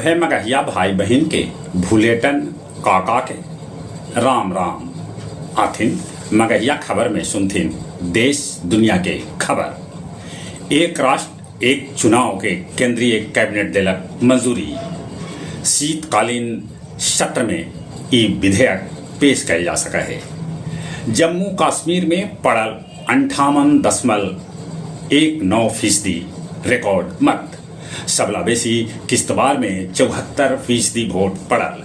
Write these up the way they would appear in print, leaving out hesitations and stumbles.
सभे मगहिया भाई बहिन के भुलेटन काका के राम राम। आथिन मगहिया खबर में सुनथिन देश दुनिया के खबर। एक राष्ट्र एक चुनाव के केंद्रीय कैबिनेट देलक मंजूरी। शीतकालीन सत्र में ई विधेयक पेश कैल जा सकऽ हे। जम्मू कश्मीर में पड़ल 58.19 फीसदी रिकॉर्ड मत। सबला बेसी किश्तवाड़ में 74 फीसदी वोट पड़ल।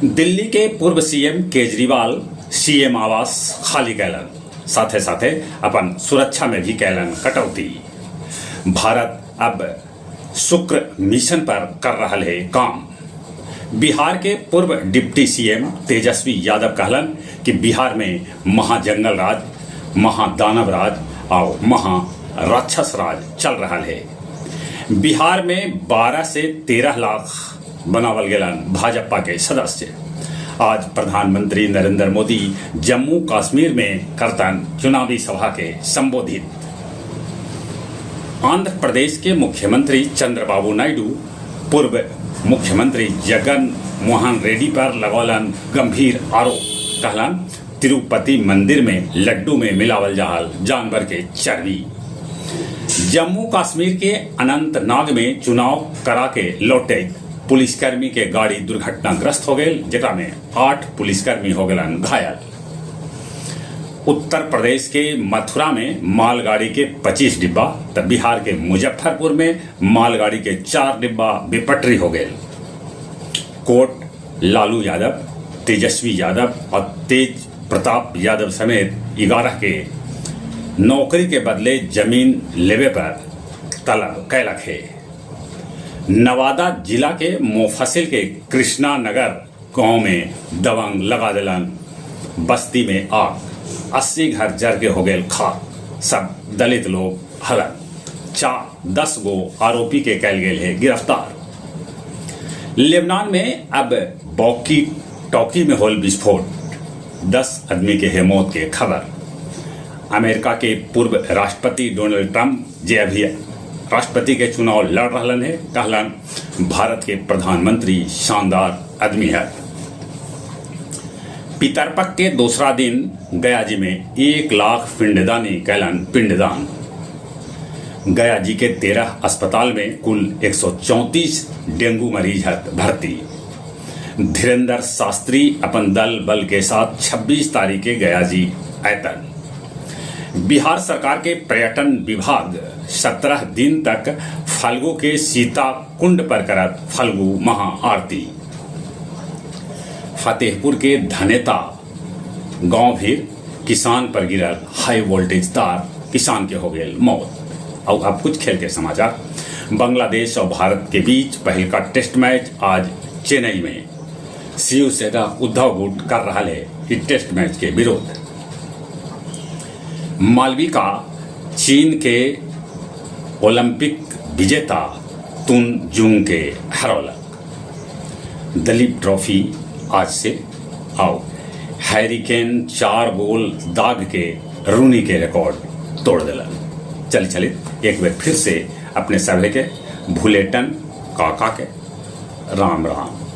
दिल्ली के पूर्व सीएम केजरीवाल सीएम आवास खाली कैलन, साथे-साथे अपन सुरक्षा में भी कैलन कटौती। भारत अब शुक्र मिशन पर कर रहल हे काम। बिहार के पूर्व डिप्टी सीएम तेजस्वी यादव कहलन कि बिहार में महाजंगल राज, महादानव राज आउ महाराक्षस राज चल रहल हे। बिहार में 12 से 13 लाख बनावल गेलन भाजपा के सदस्य। आज प्रधानमंत्री नरेंद्र मोदी जम्मू कश्मीर में करतन चुनावी सभा के संबोधित। आंध्र प्रदेश के मुख्यमंत्री चंद्रबाबू नायडू पूर्व मुख्यमंत्री जगन मोहन रेड्डी पर लगौलन गंभीर आरोप। कहलन, तिरुपति मंदिर में लड्डू में मिलावल जाहल जानवर के चर्बी। जम्मू कश्मीर के अनंतनाग में चुनाव करा के लौटे पुलिसकर्मी के गाड़ी दुर्घटनाग्रस्त हो गईल, जेकरा में 8 पुलिसकर्मी हो गलन घायल। उत्तर प्रदेश के मथुरा में मालगाड़ी के 25 डिब्बा त बिहार के मुजफ्फरपुर में मालगाड़ी के 4 डिब्बा बेपटरी हो गए। कोर्ट लालू यादव, तेजस्वी यादव और तेज प्रताप यादव समेत 11 के नौकरी के बदले जमीन लेवे पर तलब कैलक हे। नवादा जिला के मुफस्सिल के कृष्णा नगर गांव में दबंग लगा देलन बस्ती में आग, 80 घर जर के हो गए खाक, सब दलित लोग हलन। 10 गो आरोपी के कैल गेल है गिरफ्तार। लेबनान में अब वॉकी टॉकी में होल विस्फोट, 10 आदमी के है मौत के खबर। अमेरिका के पूर्व राष्ट्रपति डोनाल्ड ट्रंप जे अभी राष्ट्रपति के चुनाव लड़ रहलन है, कहलन भारत के प्रधानमंत्री शानदार आदमी है। पितरपक्ष के दूसरा दिन गया जी में 1 लाख पिंडदानी कैलन पिंडदान। गया जी के 13 अस्पताल में कुल 134 डेंगू मरीज हत भर्ती। धीरेन्द्र शास्त्री अपन दल बल के साथ 26 तारीख के गया जी आयतन। बिहार सरकार के पर्यटन विभाग 17 दिन तक फल्गु के सीता कुंड पर करत फल्गु महाआरती। फतेहपुर के धनेता गांव भी किसान पर गिरल हाई वोल्टेज तार, किसान के हो गए मौत। और अब कुछ खेल के समाचार। बांग्लादेश और भारत के बीच पहला टेस्ट मैच आज चेन्नई में। शिवसेना उद्धव गुट कर रहा है इस टेस्ट मैच के विरोध। मालविका चीन के ओलंपिक विजेता तुन जुंग के हरौलक। दलीप ट्रॉफी आज से आओ। हैरी केन 4 गोल दाग के रूनी के रिकॉर्ड तोड़ दिलन। चल चले एक बार फिर से अपने सभे के भुलेटन काका के राम राम।